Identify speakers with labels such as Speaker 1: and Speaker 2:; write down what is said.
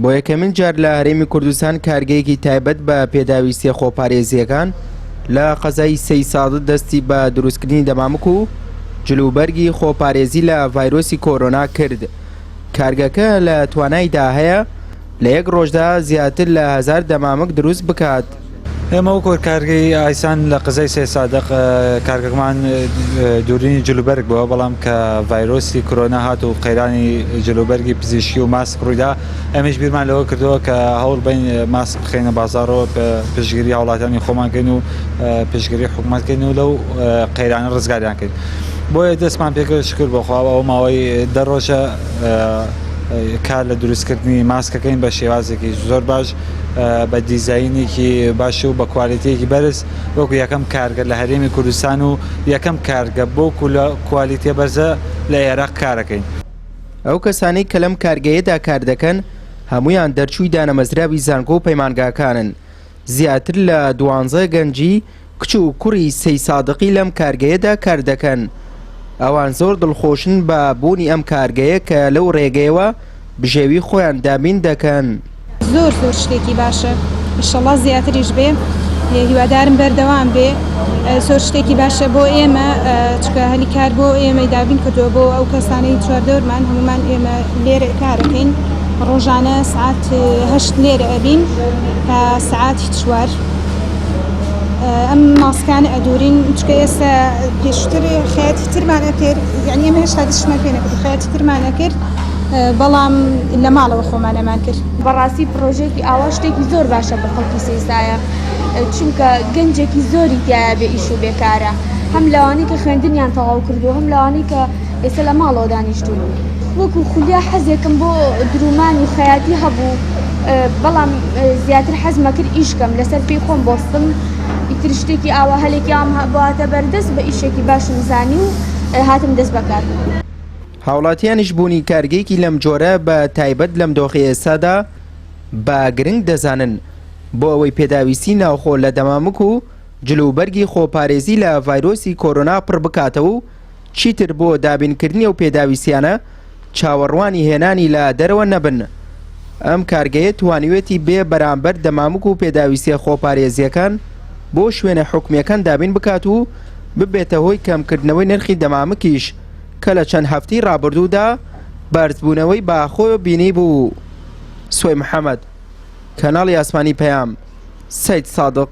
Speaker 1: بۆ یەکەمین جار لە هەرێمی کوردستان کارگەیەکی تایبەت بە پێداویستیە خۆپارێزییەکان لە قەزای سەیسادق دەستی بە دروستکردنی دەمامک و جلوبەرگی خۆپارێزی لە ڤایرۆسی کۆرۆنا کرد. کارگەکە لە توانایدا هەیە لە یەک ڕۆژدا زیاتر لە هەزار دەمامک دروست بکات.
Speaker 2: ئێمە وەکو کارگەی ئایسان لە قەزای سەیدسادق کارگەکەمان دوورینی جلوبەرگ بووە، بەڵام کە ڤایرۆسی کۆرۆنا هات و قەیرانی جلوبەرگی پزیشکی و ماسک ڕوویدا، ئێمەش بیرمان لەوە کردەوە کە هەوڵ بەین ماسک بخەینە بازاڕەوە، پشتگیری هاوڵاتیانی خۆمان کەین و پشتگیری حکومەت کەین و لەو قەیرانە ڕزگاریان کەین. بۆیە دەستمان پێکرد، شکر بۆ خوا ئەو ماوەی دە ڕۆژە کار لە دروستکردنی ماسکەکەین بە شێوازێکی زۆر باش. بە دیزاینێکی باش و بە کوالێتییەکی بەرز وەکو یەکەم کارگە لە هەرێمی کوردستان و یەکەم کارگە بەو کوالێتییە بەرزە لە ئێراق کارەکەین.
Speaker 1: ئەو کەسانەی کە لەم کارگەیەدا کار دەکەن هەموویان دەرچووی دانەمەزراوی زانکۆ و پەیمانگاکانن، زیاتر لە دوانزە گەنجی کچ و کوڕی سەیسادقی لەم کارگەیەدا کار دەکەن. ئەوان زۆر دڵخۆشن بە بوونی ئەم کارگەیە کە لەو ڕێگەیەوە بژێوی خۆیان دابین دەکەن.
Speaker 3: زۆر زۆر شتێکی باشە ئیشەڵا زیاتریش بێ هیوادارم بەردەوام بێ زۆر شتێکی باشە بۆ ئێمە چکە هەلی کار بۆ ئێمەی دابین کردووە بۆ ئەو کەسانەی چواردەورمان هەمومان ئێمە لێرە کارەکەین ڕۆژانە سعات هەشت لێرە ئەبین تا سعاتی چوار ئەم ماسکانە ئەدورین چکە ئێستا پێشتر خەیاتی ترمان ئەکرد یعنی ئێمە هێشتا دەستمان پێ نەکرد خەیاتی ترمان ئەکرد بەڵام لە ماڵەوە خۆمان ئەمان کرد.
Speaker 4: بەڕاستی پڕۆژەیەکی ئاوا شتێکی زۆر باشە بۆ خەڵکی سەیسایە چونکە گەنجێکی زۆری تایە بێ ئیش و بێکارە هەم لەوانەی کە خوێندنیان تەواو کردو هەم لەوانەی کە ئێستا لە ماڵەوە دانیشتوون وەکو خولیا حەزێکم بۆ درومان و خەیاتی هەبوو بەڵام زیاتر حەزمە کرد ئیش کەم لەسەر پێی خۆم بۆستم ئیتر شتێکی ئاوا هەلێکی ئام بۆ بەردەست بە ئیشێکی باشم زانی و هاتم دەست بەکار.
Speaker 1: هاوڵاتیانیش بوونی کارگەیەکی لەم جۆرە بە تایبەت لەم دۆخی ئێستادا بە گرنگ دەزانن بۆ ئەوەی پێداویستی ناوخۆ لە دەمامک و جلوبەرگی خۆپارێزی لە ڤایرۆسی کۆرۆنا پڕ بکاتەوە و چیتر بۆ دابینکردنی ئەو پێداویستیانە چاوەڕوانی هێنانی لە دەرەوە نەبن. ئەم کارگەیە توانیوێتی بێ بەرامبەر دەمامک و پێداویستیە خۆپارێزییەکان بۆ شوێنە حکومییەکان دابین بکات و ببێتە هۆی کەمکردنەوەی نرخی دەمامکیش کە لە چەند هەفتەی ڕابردوودا بەرزبوونەوەی بەخۆیەوە بینیبوو. سوەی محەمەد، کەناڵی ئاسمانی پەیام، سەیدسادق.